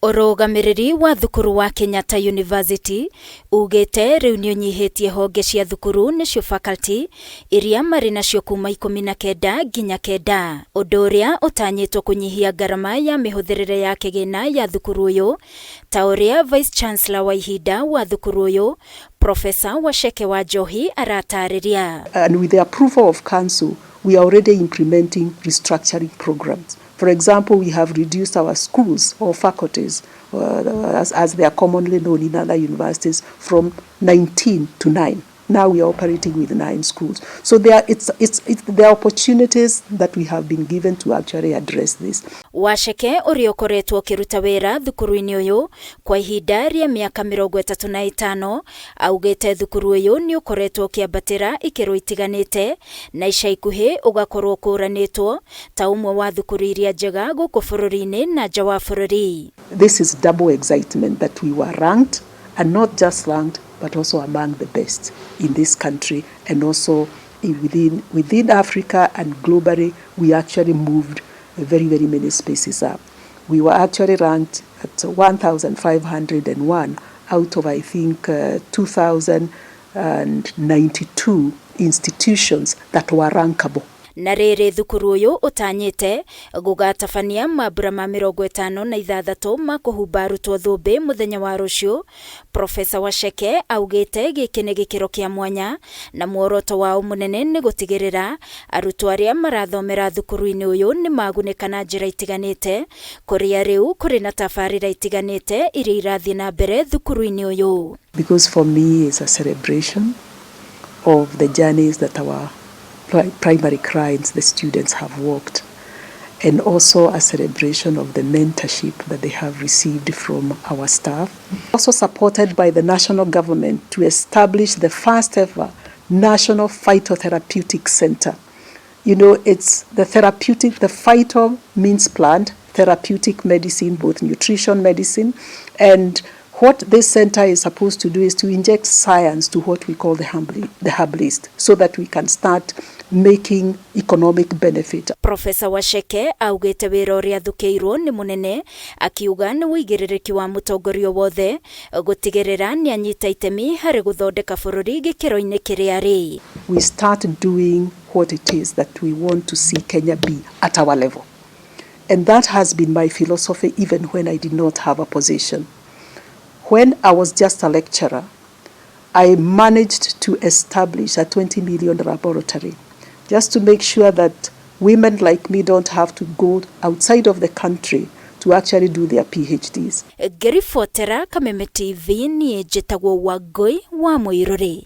Ũrũgamĩrĩri wa thukuru wa Kenyatta University ugĩte rĩu nĩũnyihĩtie honge cia thukuru nĩcio faculty iria marĩ nacio kuma 19 nginya 9, ũndũ ũrĩa ũtanyĩtwo kũnyihia ngarama ya mĩhũthĩrĩre ya kĩgĩna ya thukuru ũyũ, ta ũrĩa Vice Chancellor wa ihinda wa thukuru ũyũ Professor Waceke Wanjohi aratarĩria. And with the approval of council, we are already implementing restructuring programs. For example, we have reduced our schools or faculties, as they are commonly known in other universities, from 19 to 9. Now we are operating with 9 schools. So there are opportunities that we have been given to actually address this. Waceke ũrĩa ũkoretwo ũkĩruta wĩra thukuru-inĩ ũyũ kwa ihinda rĩa mĩaka 35 augĩte thukuru ũyũ nĩ ũkoretwo ũkĩambatĩra ikĩro itiganĩte na ica ikuhĩ ũgakorwo ũkũranĩtwo ta ũmwe wa thukuru iria njega gũkũ bũrũri-inĩ na nja wa bũrũri. This is double excitement that we were ranked, and not just ranked, but also among the best in this country, and also within Africa and globally. We actually moved very, very many spaces up. We were actually ranked at 1,501 out of, I think, 2,092 institutions that were rankable. Na rĩrĩ, thukuru ũyũ ũtanyĩte gũgatabania mambura ma 56 ma kũhumba arutwo thũmbĩ mũthenya wa rũciũ. Profesa Waceke augĩte gĩkĩ nĩ gĩkĩro kĩa mwanya na muoroto wao mũnene nĩ gũtigĩrĩra arutwo arĩa marathomera thukuru-inĩ ũyũ nĩ magunĩka na njĩra itiganĩte, kũrĩa rĩu kũrĩ na tabarĩra itiganĩte iria irathiĩ na mbere thukuru-inĩ ũyũ. Because for me it's a celebration of the journeys that our primary clients, the students, have walked, and also a celebration of the mentorship that they have received from our staff. Also supported by the national government to establish the first ever National Phytotherapeutic Center. It's the therapeutic, the phyto means plant, therapeutic medicine, both nutrition medicine, and what this center is supposed to do is to inject science to what we call the herbalist, so that we can start making economic benefit. Profesa Waceke augĩte wĩra ũrĩa athukĩirwo nĩ mũnene, akiuga nĩ wũigĩrĩrĩki wa mũtongoria wothe gũtigĩrĩra nĩ anyita itemi harĩ gũthondeka bũrũri gĩkĩro-inĩ kĩrĩa rĩ. We start doing what it is that we want to see Kenya be at our level. And that has been my philosophy even when I did not have a position. When I was just a lecturer, I managed to establish a 20 million laboratory just to make sure that women like me don't have to go outside of the country to actually do their PhDs. Ngĩribotera Kameme TV, niĩ njĩtagwo Wangũi wa Mũirũrĩ.